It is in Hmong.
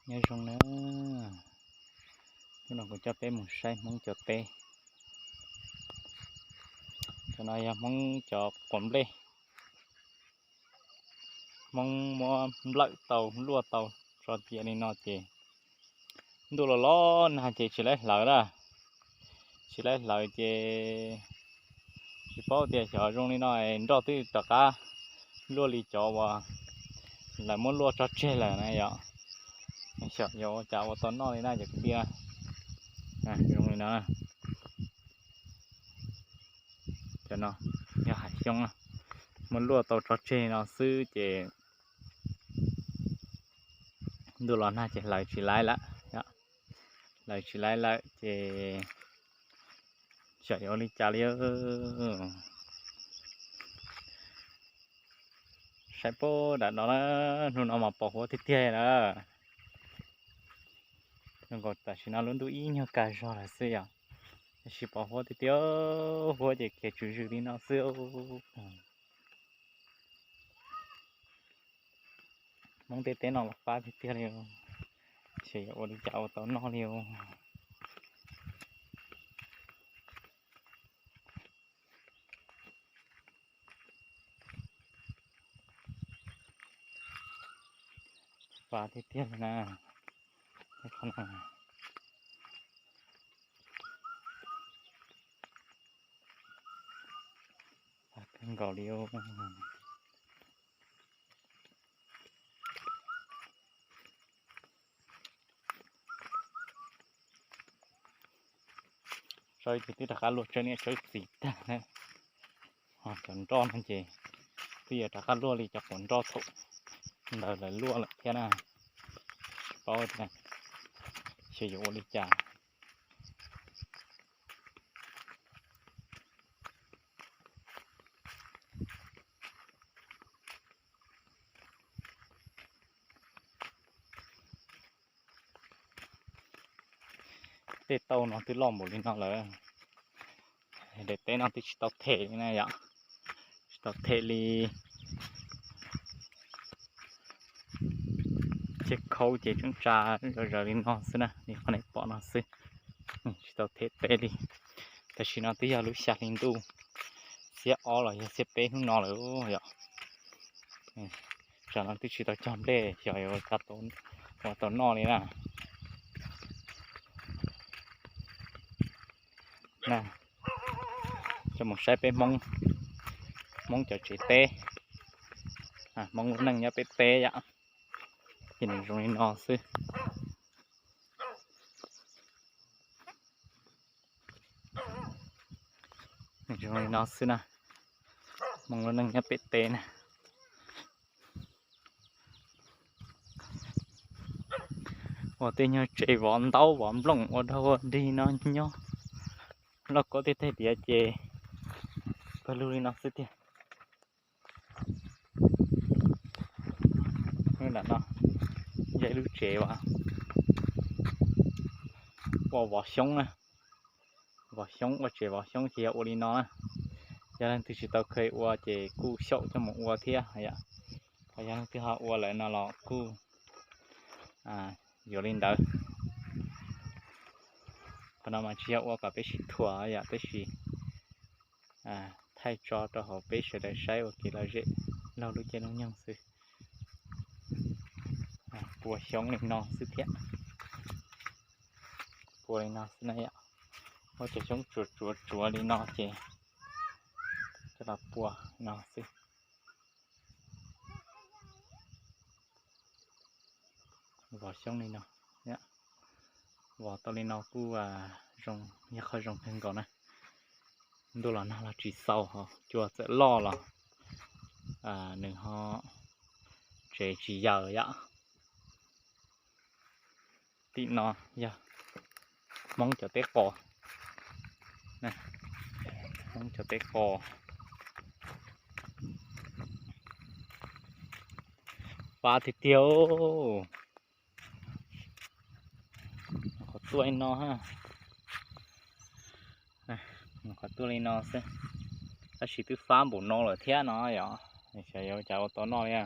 Nyob zoo na, hnub no kuv coj peb mus saib Hmoob cov teb. Cov no yog Hmoob cov quav nplej. Hmoob muab nplawm tau luaj tau tso cia li no ces ntuj los los nag ces tsis laib hlawv na. Tsis laib hlawv ces tsis paub tias xyov zoo li no nroj twb rov qab luaj li cov uas lawv muab luaj tso tseg lawm na yom. Xyov yuav ua cas ua tau noj li na cov kwv tij. Zoo li no, cov no yog hav xyoob, muab luaj tau tso tseg no xwb ces ntuj los nag ces hlawv tsis laib lawm. Hlawv tsis laib lawm ces xyov yuav ua li cas li. Saib puag nram no na, hnub no mas pos huab tiag tiag na. Zoo nkaus tam sim no lub ntuj ib nyuag kag zog lawm xwb yom, tab sis pos huab tiag tiag, huab ces khiav tswv zws li no xwb. Hmoob tej teb no los fab tiag tiag li, xyov yuav ua li cas ua tau noj li. Fab tiag tiag li na. Fab kawg nkaus li. Tso ib tug twb rov qab luaj tsawb niam tsawb txiv tag na. Ho cov nroj no ces twb yuav rov qab luaj li cov quav nroj thaum ntawd lawv luaj lawm thiab na. Tsis paub tias xyov yuav ua li cas. Tej tauj no twb loj npaum li no lawm. Daim teb no twb tsis tau them li na yom, tsis tau them li. Ces khaub ces tseem tsa zom zaws li no xwb na, li qhov nej pom no xwb. Tsis tau them teb li. Tam sim no twb yog lub xya hli ntuj xiab ob los yog xiab peb hnub no lawm yom. Tsam no twb tsis tau cog nplej, xyov yuav ua tau noj li na. Coj mus saib peb Hmoob, Hmoob cov tsev teb, Hmoob lub neej nyob peb teb yom. Ces nws zoo li no xwb. Nws zoo li no xwb na, Hmoob lub neej nyob peb teb na. Ua tej nyuag tsev vov ntaub vov nplooj ua dog ua dig no nyob, lauj kaub tej teg diav ces pawg lug li no xwb tiag. Lub nram no yog ib lub tsev uas ua vov xyoob na, vov xyoob, ua tsev vov xyoob ces yog ua li no na. Yog leej twg tsis tau kheev ua ces kuj xyaum coj mus ua thiab yom. Ho yog leej twg ho ua lawm no los kuj yuav li ntawd. Qhov no mas tsis yog ua kom peb sib thuam yom, tab sis thaij tso rau hauv peb sawv daws saib ua kev lom zem laug lub caij lub nyoog xwb. Pua xyoob li no xwb thiab. Pua li no xwb na yom. Muab cov xyoob tsuav tsuav tsuav li no ces coj los pua no xwb. Vov xyoob li no, vov tau li no kuj zoo, yog qhov zoo kawg nkaus na. Ntuj los nag los tsis xaus, ho cua txawm loj los nws ho tsev tsis yaws yom. Tim no yog Hmoob cov teb qos, Hmoob cov teb qos. Fab tiag tiag. Qhov tuaj li no, qhov tuaj li no xwb, tab sis twb fab npaum no lawm thiab no yom. Xyov yuav cas ua tau noj li.